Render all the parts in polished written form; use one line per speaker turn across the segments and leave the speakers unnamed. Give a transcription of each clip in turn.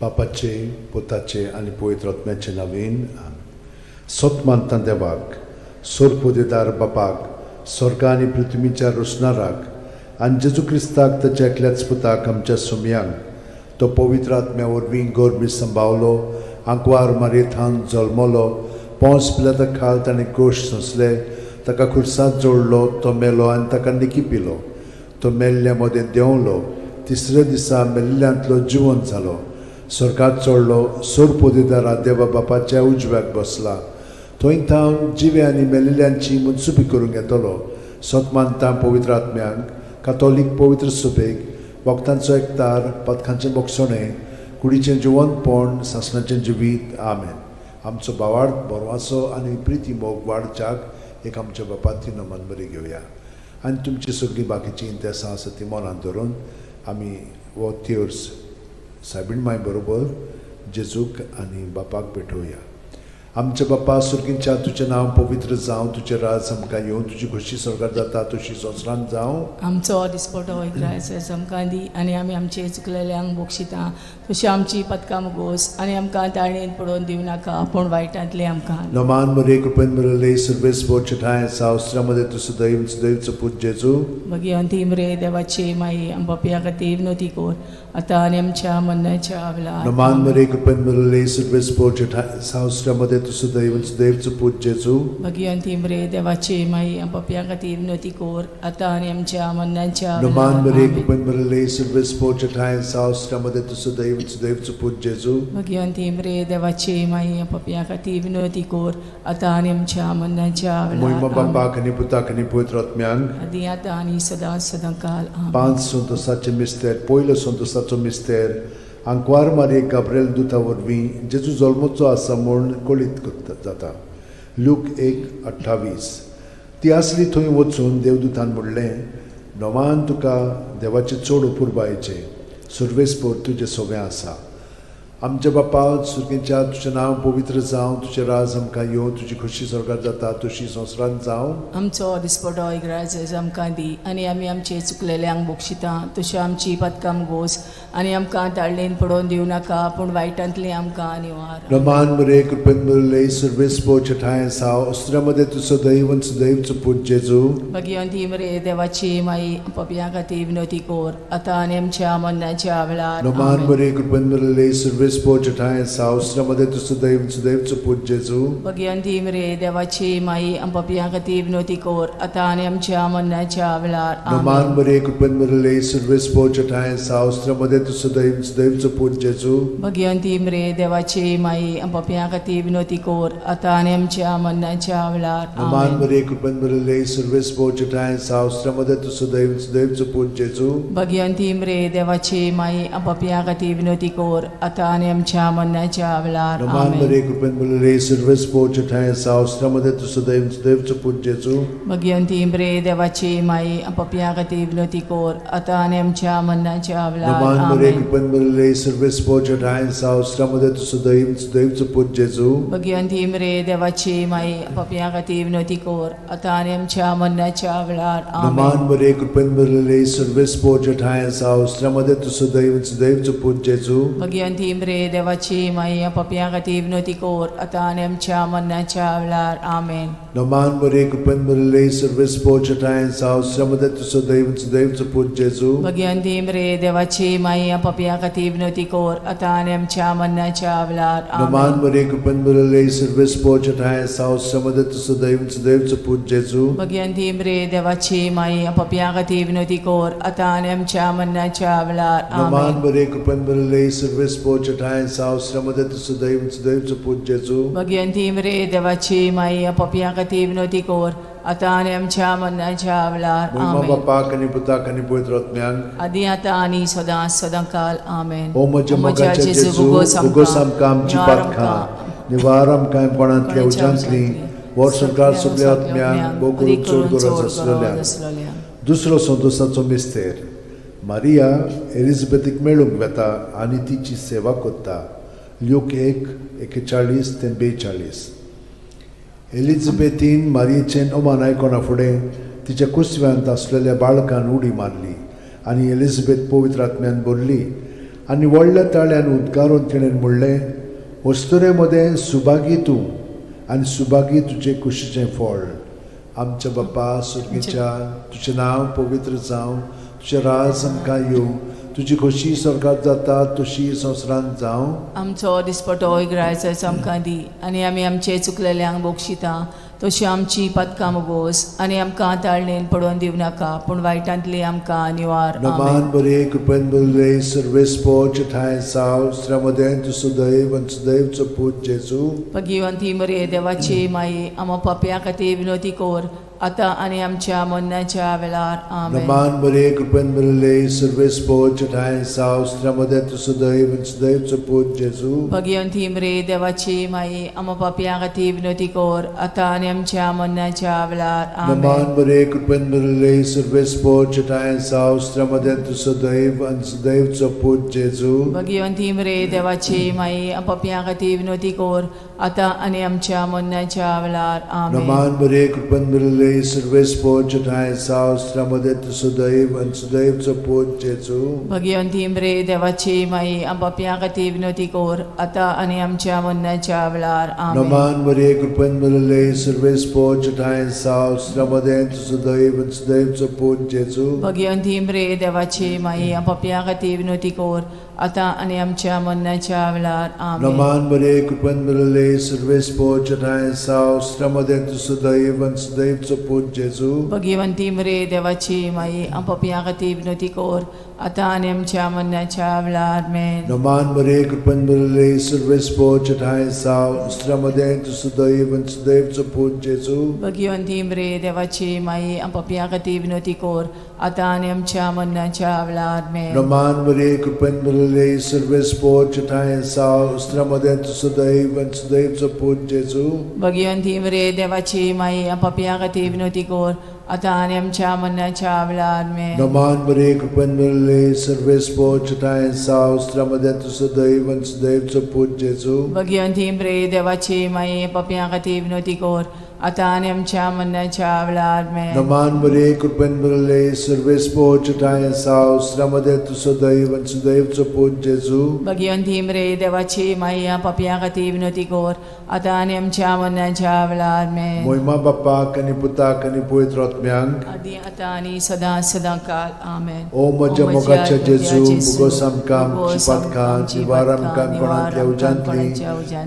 बापाचे, पुताचे आनी पवित्र आत्म्याचे नांवान आमेन. सत मानता देवाक, सोरपोदेदार बापाक, स्वर्गा आनी पृथ्वीच्या रोसणाराक, आनी जेजू क्रिस्ताक, ताच्या एकल्याच पुताक, आमच्या सुमयांक, तो पवित्र आत्म्या वरवीं गर्भी संभावलो, आंकवार मारयेथावन जल्मलो, पोंस पिलाता खाल ताणें कोश सोंसले, ताका खुर्सांत जोडलो, तो मेलो आनी ताका निकी पिलो, तो मेल्ल्या मदें देंवलो, तिसऱ्या दिसा मेल्ल्यांतलो जिवंत जालो, स्वर्गात चडलो, सोरपोदेदारा देवा बापाच्या उजव्याक बसला, थंय थावन जिवे आनी मेलिल्ल्यांची मनसुबी करूंक येतलो. सत मानता पवित्र आत्म्यांक, कातोलीक पवित्र सभेक, वखदांचो एकतार, पदकांचें बोगसणें, कुडीचें जिवंतपण, सासणाचें जिवीत. आमेन. आमचो भावार्थ, बरवासो आनी प्रिती मोग वाडच्याक एक आमच्या बापाती नमन बरी घेवया आनी तुमची सगळीं बाकीचीं इंतेसां आसा ती मनांत धरून आमी हो तेर्स सायबीण माय बरोबर जेजूक आनी बापाक भेटोवया. आमच्या बापा सुर्गींच्या, तुजें नांव पवित्र जावं, तुजें राज आमकां येवं, तुजी खोशी स्वर्गार जाता तशी संवसारांत जावं.
आमचो दिसपटो ग्रास आमकां दी आनी आमी आमचे चुकलेल्यांक बक्षिता तशी आमची पदकां मुगोस आनी आमकां ताळणेन पडोवन दिवं नाका, पूण वायटांतलें आमकां.
नमान मरे, कृपेन भरले, सर्वेस्पर ठांय सावस्त्रामध्ये तूं सदैव सदैवचो पूत जेजू.
भगिवंती मरे देवाची माई, आमच्या खातीर विनवती कर, आतां आनी आमच्या मरणाच्या वेळार.
नमान मरे, कृपेन भरले, सर्वेस्पर ठांय सावस्त्रामध्ये तूं सदैव सदैवचो पूत जेजू.
भगिवंती मरे देवाची माई, आमच्या खातीर विनवती कर, आतां आनी आमच्या मरणाच्या
नमान
वेळार.
मरे,
आमेन.
कृपेन भरले, सर्वेस्पर ठांय सावस्त्रामध्ये तूं सदैव सदैवचो पूत जेजू.
भगिवंती मरे देवाची माई, आमच्या खातीर विनवती कर, आतां आनी आमच्या मरणाच्या
मोहिमा
वेळार. आमेन.
बापाक आनी पुताक आनी पवित्र आत्म्यांक.
आदी, आतां आनी सदां सदां काल. आमेन.
पांच संतोसाचे मिस्तेर. पयलो संतोसाचो मिस्तेर. आंकवार मारयेक गाब्रेल दुता वरवीं जेजू जल्मचो आसा म्हूण कळीत जाता. लूक 1:28. ती आसली थंय वचून देवदूतान म्हणलें, नवान तुका देवाचें चड अपुरबायेचें, सुर्वेस्पर तुजें सगळें आसा. आमच्या बापा सुर्गेच्या, तुजें नांव पवित्र जावं, तुजें राज आमकां येवं, तुजी खोशी स्वर्गार जाता तशी संवसारांत जावं.
आमचो दिसपटो ग्रास आमकां दी आनी आमी आमचे चुकलेल्यांक बक्षिता तशी आमची पदकां गोस आनी आमकां ताळणेन पडोवन दिवं नाका, पूण वायटांतलें आमकां निवार.
रमान मरे, कृपेन भरले, सर्वेस्पर ठांय आसा, अस्त्र्यामध्ये तूं सदैव सदैवचो पूत जेजू.
भगिवंती मरे देवाची माई, पापयां खातीर विनवती कर, आतां आनी आमच्या मरणाच्या वेळार.
रमान
आमेन.
मरे, कृपेन भरले, सर्वेस्पर ठांय आसा, अस्त्र्यामध्ये तूं सदैव सदैवचो पूत जेजू.
भगिवंती मरे देवाची माई, पापयां खातीर विनवती कर, आतां आनी आमच्या मरणाच्या वेळार.
रमान
आमेन.
मरे, कृपेन भरले, सर्वेस्पर ठांय आसा, अस्त्र्यामध्ये तूं सदैव सदैवचो पूत जेजू.
भगिवंती मरे देवाची माई, पापयां खातीर विनवती कर, आतां आनी आमच्या मरणाच्या वेळार.
रमान
आमेन.
मरे, कृपेन भरले, सर्वेस्पर ठांय आसा, अस्त्र्यामध्ये तूं सदैव सदैवचो पूत जेजू.
भगिवंती मरे देवाची माई, पापयां खातीर विनवती कर, आतां आनी आमच्या मरणाच्या वेळार.
रमान
आमेन.
मरे, कृपेन भरले, सर्वेस्पर ठांय आसा, अस्त्र्यामध्ये तूं सदैव सदैवचो पूत जेजू.
भगिवंती मरे देवाची माई, पापयां खातीर विनवती कर, आतां आनी आमच्या मरणाच्या वेळार.
नमान मरे,
आमेन.
कृपेन भरले, सर्वेस्पर ठांय आसा, अस्त्र्यामध्ये तूं सदैव सदैवचो पूत जेजू.
भगिवंती मरे देवाची माई, पापयां खातीर विनवती कर, आतां आनी आमच्या मरणाच्या वेळार.
नमान
आमेन.
मरे, कृपेन भरले, सर्वेस्पर ठांय आसा, अस्त्र्यामध्ये तूं सदैव सदैवचो पूत जेजू.
भगिवंती मरे देवाची माई, पापयां खातीर विनवती कर, आतां आनी आमच्या मरणाच्या वेळार. आमेन.
नमान मरे, कृपेन भरले, सर्वेस्पर ठांय आसा, अस्त्र्यामध्ये तूं सदैव सदैवचो पूत जेजू.
भगिवंती मरे देवाची माई, पापयां खातीर विनवती कर, आतां आनी आमच्या मरणाच्या वेळार.
नमान
आमेन.
मरे, कृपेन भरले, सर्वेस्पर ठांय आसा, अस्त्र्यामध्ये तूं सदैव सदैवचो पूत जेजू.
भगिवंती मरे देवाची माई, पापयां खातीर विनवती कर, आतां आनी आमच्या मरणाच्या वेळार.
नमान
आमेन.
मरे, कृपेन भरले, सर्वेस्पर ठांय आसा, अस्त्र्यामध्ये तूं सदैव सदैवचो पूत जेजू.
भगिवंती मरे देवाची माई, पापयां खातीर विनवती कर, आतां आनी आमच्या मरणाच्या वेळार.
मोहिमा
आमेन.
बापाक आनी पुताक आनी पवित्र आत्म्यांक.
आदी, आतां आनी सदां सदां काल. आमेन.
ओ म्हज्या मोगाच्या जेजू, उगोस आमकां आमची पातकां, निवार आमकां कोणांतल्या उज्यांतली, वर सरकार सगल्या आत्म्यांक, भोव करून चड गरज आसलेल्या. दुसरो संतोसाचो मिस्तेर. मारिया एलिझाबेथीक मेळूंक वेता आनी तिची सेवा करता. ल्यूक 1:41 ते 42. एलिझाबेथीन मारियेचें अमान आयकना फुडें तिच्या कुसव्यांत आसलेल्या बाळकान उडी मारली आनी एलिझाबेथ पवित्र आत्म्यान भरली. आनी व्हडल्या ताळ्यान उद्गारून तिणें म्हणलें, वस्तुरे मदें सुभागी तूं आनी सुभागी तुजे कुशीचें फळ. आमच्या बापा सुर्गीच्या, तुजें नांव पवित्र जावं, तुजें राज आमकां येवं, तुजी खोशी स्वर्गात जाता तशी संवसारांत जावं.
आमचो दिसपटो इग्रायचो आमकां दी आनी आमी आमचे चुकलेल्यांक बक्षिता तशी आमची पदकां मोगोस आनी आमकां ताळणेन पडोवन दिवं नाका पूण वायटांतली आमकां निवार. आमेन.
नमान बरे कृपेन बरले सर्वेस्पोच ठांय साव स्त्र्यामदें तूं सुदैव आनी सुदैवचो पूत जेजू.
भगिवंती मरे देवाची माई, आमा पापया खातीर विनोती कोर आतां आनी आमच्या मरणाच्या वेळार. आमेन.
नमान बरे कृपेन बरले सर्वेस्पोच ठांय साव स्त्र्यामदें तूं सुदैव आनी सुदैवचो पूत जेजू.
भगिवंती मरे देवाची माई, आमा पापया खातीर विनोती कोर आतां आनी आमच्या मरणाच्या वेळार. आमेन.
नमान बरे कृपेन बरले सर्वेस्पोच ठांय साव स्त्र्यामदें तूं सुदैव आनी सुदैवचो पूत जेजू.
भगिवंती मरे देवाची माई, पापया खातीर विनोती कोर आतां आनी आमच्या मरणाच्या वेळार. आमेन.
नमान बरे कृपेन बरले सर्वेस्पोच ठांय साव स्त्र्यामदें तूं सुदैव आनी सुदैवचो पूत जेजू.
भगिवंती मरे देवाची माई, पापया खातीर विनोती कोर आतां आनी आमच्या मरणाच्या वेळार. आमेन.
नमान बरे कृपेन बरले सर्वेस्पोच ठांय साव स्त्र्यामदें तूं सुदैव आनी सुदैवचो पूत जेजू.
भगिवंती मरे देवाची माई, पापया खातीर विनोती कोर आतां आनी आमच्या मरणाच्या वेळार. आमेन.
नमान बरे कृपेन बरले सर्वेस्पोच ठांय साव स्त्र्यामदें तूं सुदैव आनी सुदैवचो पूत जेजू.
भगिवंती मरे देवाची माई, पापया खातीर विनोती कोर आतां आनी आमच्या मरणाच्या वेळार. आमेन.
नमान बरे कृपेन बरले सर्वेस्पोच ठांय साव स्त्र्यामदें तूं सुदैव आनी सुदैवचो पूत जेजू.
भगिवंती मरे देवाची माई, पापया खातीर विनोती कोर आतां आनी आमच्या मरणाच्या वेळार. आमेन.
नमान बरे कृपेन बरले सर्वेस्पोच ठांय साव स्त्र्यामदें तूं सुदैव आनी सुदैवचो पूत जेजू.
भगिवंती मरे देवाची माई, पापया खातीर विनोती कोर आतां आनी आमच्या मरणाच्या वेळार. आमेन.
नमान बरे कृपेन बरले सर्वेस्पोच ठांय साव स्त्र्यामदें तूं सुदैव आनी सुदैवचो पूत जेजू.
भगिवंती मरे देवाची माई, पापया खातीर विनोती कोर आतां आनी आमच्या मरणाच्या वेळार. आमेन.
नमान बरे कृपेन बरले सर्वेस्पोच ठांय साव स्त्र्यामदें तूं सुदैव आनी सुदैवचो पूत जेजू.
भगिवंती मरे देवाची माई, पापया खातीर विनोती कोर आतां आनी आमच्या मरणाच्या वेळार. आमेन.
मोहिमा बाप्पाक आनी पुताक आनी पवित्र आत्म्यांक,
आदी आतां आनी सदां सदां काल. आमेन.
ओ म्हज्या मोगाच्या जेजू, मुगोस आमकां आमची पातकां निवार आमकां कोणांतल्या उज्यांतली,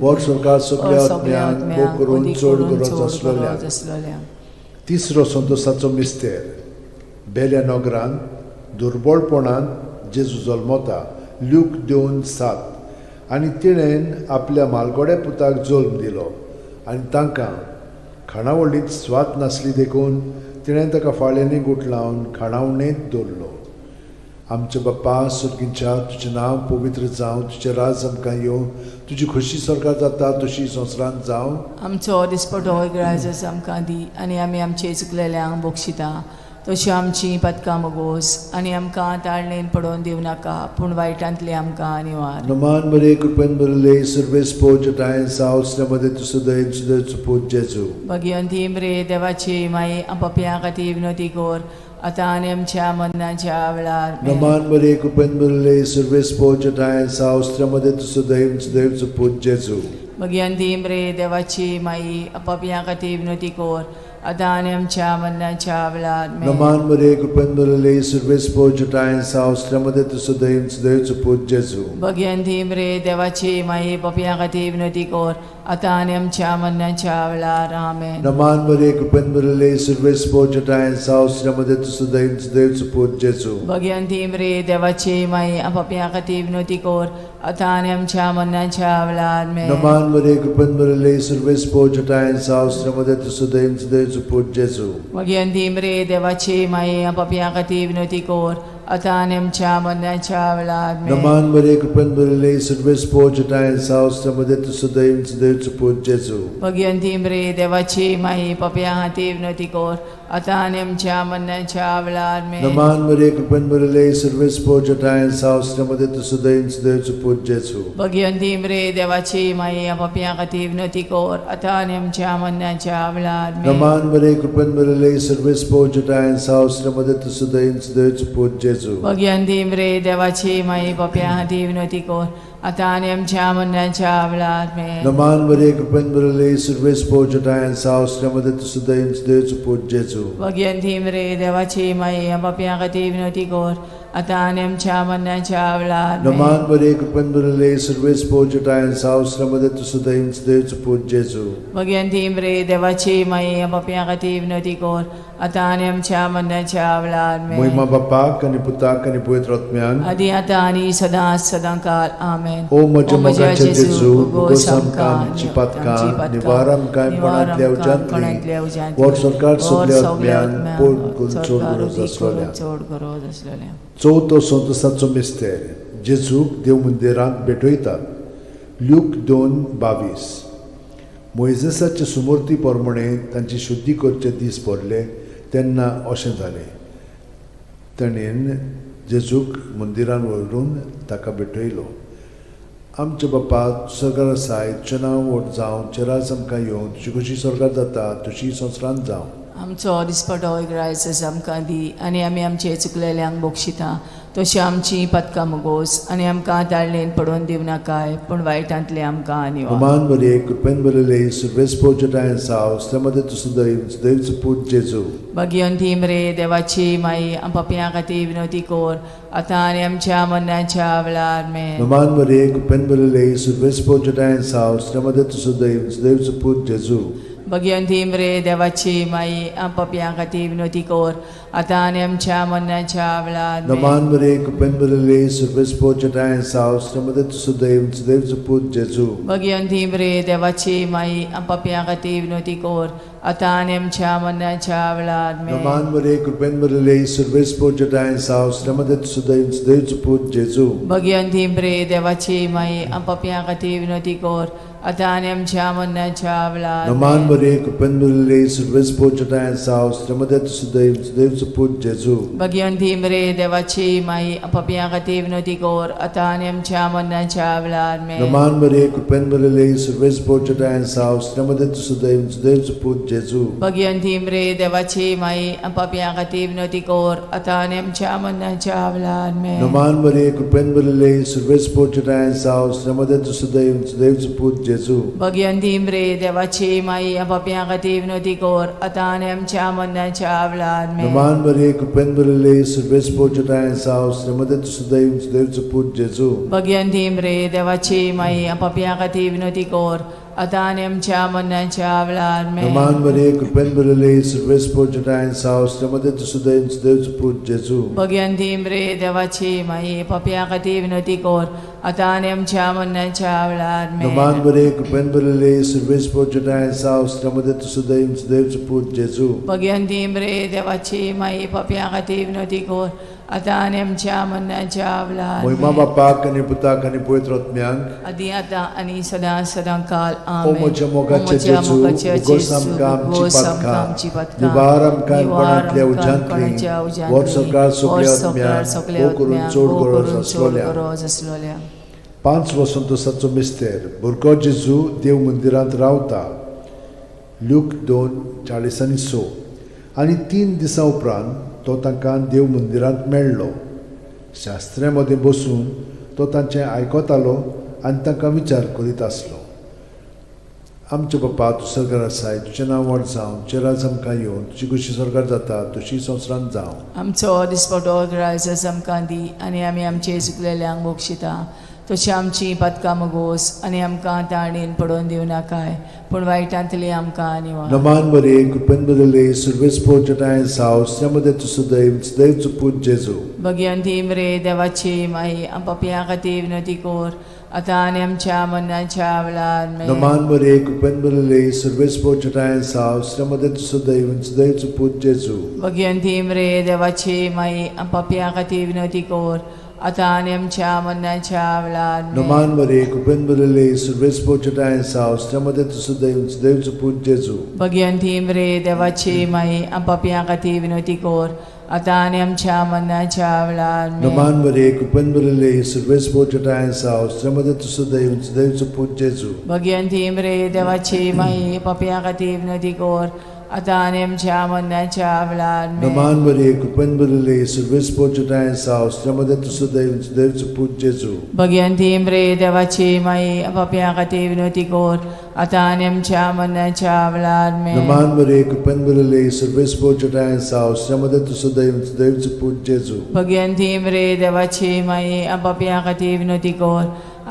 वर सरकार सगल्या आत्म्यांक भोग करून चड गरज आसलेल्या.
आसलेल्या.
तिसरो संतोसाचो मिस्तेर. बेल्या नगरांत दुर्बळपणांत जेजू जल्मता. ल्यूक 2:7. आनी तिणेन आपल्या मालगोड्या पुताक जल्म दिलो आनी तांकां खाणावळींत स्वाद नासली देखून तिणें ताका फाळ्यांनी गुठलावन खाणावणेंत दवरलो. आमच्या बाप्पा सुर्गींच्या, तुजें नांव पवित्र जावं, तुजें राज आमकां येवं, तुजी खोशी स्वर्गात जाता तशी संवसारांत जावं.
आमचो दिसपटो इगराजस आमकां दी आनी आमी आमचे चुकलेल्यांक बक्षिता तशी आमची पदकां मोगोस आनी आमकां ताळणेन पडोवन दिवं नाका पूण वायटांतली आमकां निवार.
नमान बरे कृपेन बरले सर्वेस्पोज ठांय साव मदें तूं सुदैव सुदैवचो पूत जेजू.
भगिवंती मरे देवाची माई, पापया खातीर विनोती कोर आतां आनी आमच्या मरणाच्या वेळार. आमेन.
नमान बरे कृपेन बरले सर्वेस्पोज ठांय साव मदें तूं सुदैव सुदैवचो पूत जेजू.
भगिवंती मरे देवाची माई, पापया खातीर विनोती कोर आतां आनी आमच्या मरणाच्या वेळार. आमेन.
नमान बरे कृपेन बरले सर्वेस्पोज ठांय साव मदें तूं सुदैव सुदैवचो पूत जेजू.
भगिवंती मरे देवाची माई, पापया खातीर विनोती कोर आतां आनी आमच्या मरणाच्या वेळार. आमेन.
नमान बरे कृपेन बरले सर्वेस्पोज ठांय साव मदें तूं सुदैव सुदैवचो पूत जेजू.
भगिवंती मरे देवाची माई, पापया खातीर विनोती कोर आतां आनी आमच्या मरणाच्या वेळार. आमेन.
नमान बरे कृपेन बरले सर्वेस्पोज ठांय साव मदें तूं सुदैव सुदैवचो पूत जेजू.
भगिवंती मरे देवाची माई, पापया खातीर विनोती कोर आतां आनी आमच्या मरणाच्या वेळार. आमेन.
नमान बरे कृपेन बरले सर्वेस्पोज ठांय साव मदें तूं सुदैव सुदैवचो पूत जेजू.
भगिवंती मरे देवाची माई, पापया खातीर विनोती कोर आतां आनी आमच्या मरणाच्या वेळार आमेन.
नमान मरिये, कृपेन भरिल्ले, सर्वेस्पोर जठायन साव, श्रीमती तुसुदयन सुदैवचो पूत जेजू.
भगिवंती मरे देवाची माई, पापयां खातीर विनवती कर आतां आनी आमच्या मरणाच्या वेळार आमेन.
नमान मरिये, कृपेन भरिल्ले, सर्वेस्पोर जठायन साव, श्रीमती तुसुदयन सुदैवचो पूत जेजू.
भगिवंती मरे देवाची माई, पापयां खातीर विनवती कर आतां आनी आमच्या मरणाच्या वेळार आमेन.
नमान मरिये, कृपेन भरिल्ले, सर्वेस्पोर जठायन साव, श्रीमती तुसुदयन सुदैवचो पूत जेजू.
भगिवंती मरे देवाची माई, पापयां खातीर विनवती कर आतां आनी आमच्या मरणाच्या वेळार आमेन.
नमान मरिये, कृपेन भरिल्ले, सर्वेस्पोर जठायन साव, श्रीमती तुसुदयन सुदैवचो पूत जेजू.
भगिवंती मरे देवाची माई, पापयां खातीर विनवती कर आतां आनी आमच्या मरणाच्या वेळार आमेन.
मोहिमा बापाक आनी पुताक आनी पवित्र आत्म्यान.
आदी आतां आनी सदां सदां काल आमेन.
ओ म्हज्या मोगाचे जेजू, उगोस आमकां आमची पातकां, निवार आमकां कोणांतल्या उज्यांतली, वर सरकार सगल्या आत्म्यान पोट करून चड गरज आसलेल्या.
चड गरज आसलेल्या.
चवथो संतोसाचो मिस्तेर, जेजूक देव मंदिरांत भेटयतात. ल्यूक 2:22. मोयजेसाचे सुमूर्ती प्रमाणे तांची शुद्धी करचे दीस भरले तेन्ना अशें जालें, ताणें जेजूक मंदिरान व्हरून ताका भेटयलो. आमचे बापा, सरकार आसाय, तुजें नांव व्हड जावं, तुजें राज आमकां येवं, तुजी कशी सरकार जाता तशी संवसारांत जावं.
आमचो दिसपटो ग्रायस आमकां दी आनी आमी आमचे चुकलेल्यांक बक्षिता तशी आमची पदकां मुगोस आनी आमकां ताळणेन पडोवन दिवं नाकाय, पूण वायटांतले आमकां निवार.
अमान मरिये, कृपेन भरिल्ले, सर्वेस्पोर जठायन साव, श्रीमती तुसुदैव, सुदैवचो पूत जेजू.
भगिवंती मरे देवाची माई, पापयां खातीर विनवती कर आतां आनी आमच्या मरणाच्या वेळार आमेन.
नमान मरिये, कृपेन भरिल्ले, सर्वेस्पोर जठायन साव, श्रीमती तुसुदैव, सुदैवचो पूत जेजू.
भगिवंती मरे देवाची माई, पापयां खातीर विनवती कर आतां आनी आमच्या मरणाच्या वेळार आमेन.
नमान मरिये, कृपेन भरिल्ले, सर्वेस्पोर जठायन साव, श्रीमती तुसुदैव, सुदैवचो पूत जेजू.
भगिवंती मरे देवाची माई, पापयां खातीर विनवती कर आतां आनी आमच्या मरणाच्या वेळार आमेन.
नमान मरिये, कृपेन भरिल्ले, सर्वेस्पोर जठायन साव, श्रीमती तुसुदैव, सुदैवचो पूत जेजू.
भगिवंती मरे देवाची माई, पापयां खातीर विनवती कर आतां आनी आमच्या मरणाच्या वेळार
नमान
आमेन.
मरिये, कृपेन भरिल्ले, सर्वेस्पोर जठायन साव, श्रीमती तुसुदैव, सुदैवचो पूत जेजू.
भगिवंती मरे देवाची माई, पापयां खातीर विनवती कर आतां आनी आमच्या मरणाच्या वेळार आमेन.
नमान मरिये, कृपेन भरिल्ले, सर्वेस्पोर जठायन साव, श्रीमती तुसुदैव, सुदैवचो पूत जेजू.
भगिवंती मरे देवाची माई, पापयां खातीर विनवती कर आतां आनी आमच्या मरणाच्या वेळार आमेन.
नमान मरिये, कृपेन भरिल्ले, सर्वेस्पोर जठायन साव, श्रीमती तुसुदैव, सुदैवचो पूत जेजू.
भगिवंती मरे देवाची माई, पापयां खातीर विनवती कर आतां आनी आमच्या मरणाच्या वेळार आमेन.
नमान मरिये, कृपेन भरिल्ले, सर्वेस्पोर जठायन साव, श्रीमती तुसुदैव, सुदैवचो पूत जेजू.
भगिवंती मरे देवाची माई, पापयां खातीर विनवती कर आतां आनी आमच्या मरणाच्या वेळार आमेन.
नमान मरिये, कृपेन भरिल्ले, सर्वेस्पोर जठायन साव, श्रीमती तुसुदैव, सुदैवचो पूत जेजू.
भगिवंती मरे देवाची माई, पापयां खातीर विनवती कर आतां आनी आमच्या मरणाच्या वेळार आमेन.
नमान मरिये, कृपेन भरिल्ले, सर्वेस्पोर जठायन साव, श्रीमती तुसुदैव, सुदैवचो पूत जेजू.
भगिवंती मरे देवाची माई, पापयां खातीर विनवती कर आतां आनी आमच्या मरणाच्या वेळार
मोहिमा
आमेन.
बापाक आनी पुताक आनी पवित्र आत्म्याक.
आदी आतां आनी सदां सदां काल
ओ
आमेन.
म्हज्या मोगाचे
ओ म्हज्या
जेजू,
मोगाचे
उगोस
जेजू,
आमकां आमची
उगोस आमकां
पातकां,
आमची पातकां,
निवार आमकां
निवार
कोणांतल्या
आमकां
उज्यांतली,
कोणाच्या उज्यांतली,
वर सरकार सगल्या
वर सरकार
आत्म्याक,
सगल्या
भोव करून
आत्म्याक,
चड
भोव
गरज
करून चड
आसलोल्या.
गरज आसलोल्या.
पांच वसंतोसाचो मिस्तेर, भुरगो जेजू देव मंदिरांत रावता. ल्यूक 2:46. आनी 3 दिसां उपरांत तो तांकां देव मंदिरांत मेळ्ळो. शास्त्र्या मदें बसून तो तांचें आयकतालो आनी तांकां विचार करीत आसलो. आमचे बापा, तूं सरकार आसाय, तुजें नांव व्हड जावं, तुजें राज आमकां येवं, तुजी खुशी सरकार जाता तशी संवसारांत जावं.
आमचो दिसपटो ग्रायस आमकां दी आनी आमी आमचे चुकलेल्यांक बक्षिता तशी आमची पातकां मगोस आनी आमकां ताणेन पडोवन दिवं नाकाय, पूण वायटांतली आमकां निवार.
नमान बरे, कृपेन बरले, सर्वेस्पोर जठायन साव, श्रीमती तुसुदैव, सुदैवचो पूत जेजू.
भगिवंती मरे देवाची माई, पापयां खातीर विनवती कर आतां आनी आमच्या मरणाच्या वेळार आमेन.
नमान बरे, कृपेन बरले, सर्वेस्पोर जठायन साव, श्रीमती तुसुदैव, सुदैवचो पूत जेजू.
भगिवंती मरे देवाची माई, पापयां खातीर विनवती कर आतां आनी आमच्या मरणाच्या वेळार आमेन.
नमान मरे कृपेन भरिल्ले सर्वेस्पर जटाय साव मध्ये तुजो देव देवचो पूत जेजू.
भगिवंती मरे देवाची माई, पापयां खातीर विनवती कर, आतां आनी आमच्या मरणाच्या वेळार आमेन.
नमान मरे कृपेन भरिल्ले सर्वेस्पर जटाय साव मध्ये तुजो देव देवचो पूत जेजू.
भगिवंती मरे देवाची माई, पापयां खातीर विनवती कर, आतां आनी आमच्या मरणाच्या वेळार आमेन.
नमान मरे कृपेन भरिल्ले सर्वेस्पर जटाय साव मध्ये तुजो देव देवचो पूत जेजू.
भगिवंती मरे देवाची माई, पापयां खातीर विनवती कर, आतां आनी आमच्या मरणाच्या वेळार आमेन.
नमान मरे कृपेन भरिल्ले सर्वेस्पर जटाय साव मध्ये तुजो देव देवचो पूत जेजू.
भगिवंती मरे देवाची माई, पापयां खातीर विनवती कर,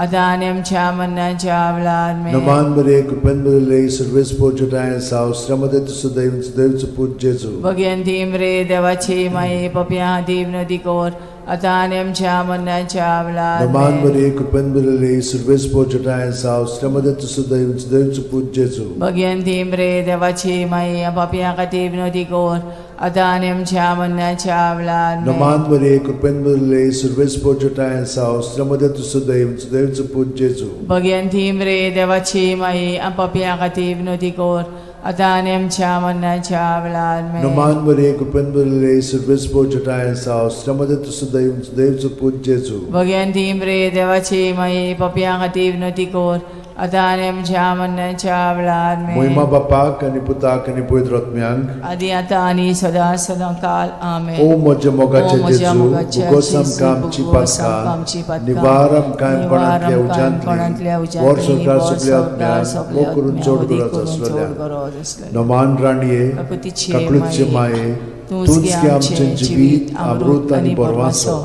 आतां आनी आमच्या मरणाच्या वेळार आमेन.
नमान मरे कृपेन भरिल्ले सर्वेस्पर जटाय साव मध्ये तुजो देव देवचो पूत जेजू.
भगिवंती मरे देवाची माई, पापयां खातीर विनवती कर, आतां आनी आमच्या मरणाच्या वेळार
नमान
आमेन.
मरे कृपेन भरिल्ले सर्वेस्पर जटाय साव मध्ये तुजो देव देवचो पूत जेजू.
भगिवंती मरे देवाची माई, पापयां खातीर विनवती कर, आतां आनी आमच्या मरणाच्या वेळार आमेन.
नमान मरे कृपेन भरिल्ले सर्वेस्पर जटाय साव मध्ये तुजो देव देवचो पूत जेजू.
भगिवंती मरे देवाची माई, पापयां खातीर विनवती कर, आतां आनी आमच्या मरणाच्या वेळार आमेन.
नमान मरे कृपेन भरिल्ले सर्वेस्पर जटाय साव मध्ये तुजो देव देवचो पूत जेजू.
भगिवंती मरे देवाची माई, पापयां खातीर विनवती कर, आतां आनी आमच्या मरणाच्या वेळार आमेन.
मोहिमा बापाक आनी पुताक आनी पवित्र आत्म्यांक,
आदी आतां आनी सदां सदां काल आमेन.
ओ म्हज्या मोगाचे
ओ म्हज्या
जेजू,
मोगाचे
भुगोस
जेजू,
आमकां आमची
भुगोस आमकां आमची
पातकां,
पातकां,
निवार आमकां कोणांतल्या
कोणांतल्या
उज्यांतली,
उज्यांतली,
वर संवसार
वर
सगल्या
संवसार
आत्म्यांक,
सगल्या
मोग करून
आत्म्यांक,
चड
वदीक
गरज
करून चड
आसलेल्या.
गरज आसलेल्या.
नमान राणये,
काकुतीचे
काकळूतचे माये,
तूंच गे आमचें जिवीत, अमृत आनी बरवासो.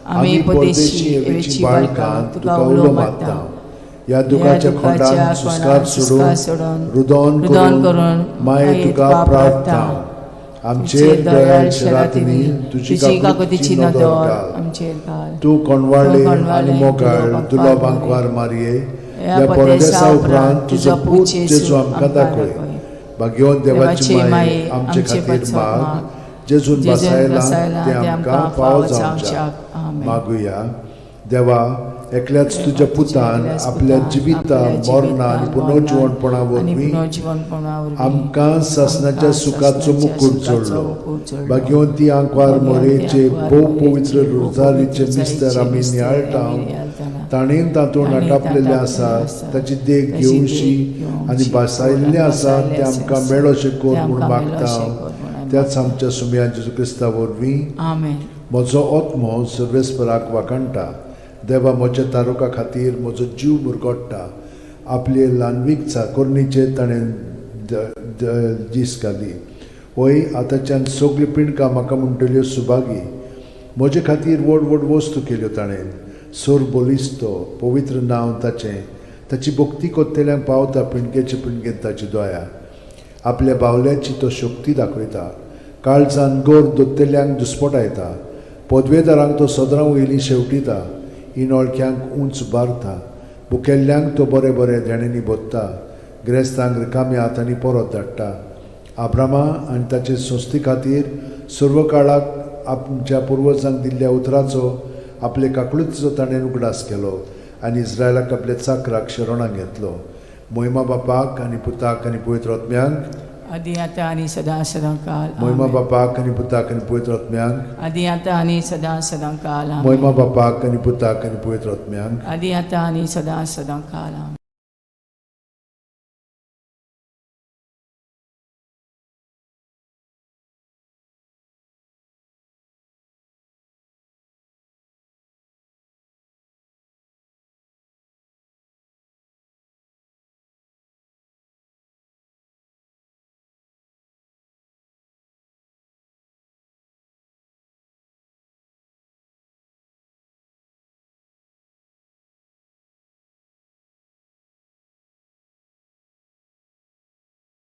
आमी परदेशी एवेची बाळकां तुका उलो मारता.
ह्या दुखाच्या खोंडान सुस्कार सोडून, रुदोन
रुदोन
करून
करून
माये तुका प्रार्थना. आमचेर दयाळ शरातींनी तुजी
तुजी
काकुतीची
काकुतीची
नदर
नदर
घाल.
आमचेर घाल.
तूं कोणवाळे
तूं कोणवाळे
आनी मोगाळ
तुलो
तुलो
बांकवार
बांकवार मारये,
ह्या
ह्या
परदेसा
परदेसा
उपरांत
उपरांत तुजो पूत जेजू आमकां दाखय. भाग्यवंत देवाची माये आमचे खातीर माग, जेजून
जेजून
बसायला
बसायला
ते आमकां फावो जावच्याक.
आमेन.
मागुया. देवा, एकल्याच तुज्या पुतान
एकल्याच
आपल्या
पुतान
जिविता
आपल्या
मरणा आनी
जिवितान,
पुनर्जिवणपणा
आनी
वरवीं
पुनर्जिवणपणा वरवीं
आमकां सासणाच्या
आमकां
सुखाचो
सासणाच्या
मुकूट
सुखाचो
जोडलो.
मुकूट जोडलो.
भाग्यवंती आंकवार
भाग्यवंती
मोरेचे
आंकवार
भोव
मोरेचे
पवित्र
भोव
रोजारीचे
पवित्र
मिस्तर
रोजारीचे
आमी
मिस्तर
नियाळटा,
आमी नियाळटाना,
ताणें तातूंत
ताणें
आटापलेलें
तातूंत
आसा
आसा,
ताची देख
ताची देख
घेवशी आनी
घेवची
बसायल्लें आसा
बसायल्लें
तें आमकां
आसा,
मेळोशें कर
तें
म्हूण
आमकां
मागता
मेळोशें कर म्हूण आमी
त्याच आमच्या सुमया जेजू क्रिस्ता वरवीं.
आमेन.
म्हजो आत्मो सर्वेस्पराक वाखाणटा, देवा म्हज्या तारुका खातीर म्हजो जीव मुरगोट्टा. आपले ल्हानवीक चाकोरणीचेर ताणें दीस घाली. वय आतांच्यान सगळीं पिंडकां म्हाका म्हणटल्यो सुभागी. म्हजे खातीर व्हड व्हड वस्तू केल्यो ताणें. सोर बलिस्तो पवित्र नांव ताचें. ताची भक्ती कोत्तेल्यांक पावता पिंडकेचे पिंडकेन ताची दया. आपल्या बावल्याची तो शक्ती दाखयता, काळजान गोर दोत्तेल्यांक दुस्पटायता. पदवेदारांक तो सदरां वयली शेवटिता, इनोळख्यांक उंच बारता. भुकेल्ल्यांक तो बरें बरें देण्यांनी भोत्ता, गिरेस्तांक रिकाम्या हातांनी परत धाडटा. आब्रामा आनी ताचे संस्थे खातीर सर्व काळाक आमच्या पुर्वजांक दिल्ल्या उतराचो आपले काकळुतीचो ताणें उगडास केलो आनी इस्रायलाक आपल्या चाकराक शरणाक घेतलो. मोहिमा बापाक आनी पुताक आनी पवित्र आत्म्यांक,
आदी आतां आनी सदां सदां काल
मोहिमा
आमेन.
बापाक आनी पुताक आनी पवित्र आत्म्यांक,
आदी आतां आनी सदां सदां काल आमेन.
मोहिमा बापाक आनी पुताक आनी पवित्र आत्म्यांक.
आदी आतां आनी सदां सदां काल आमेन.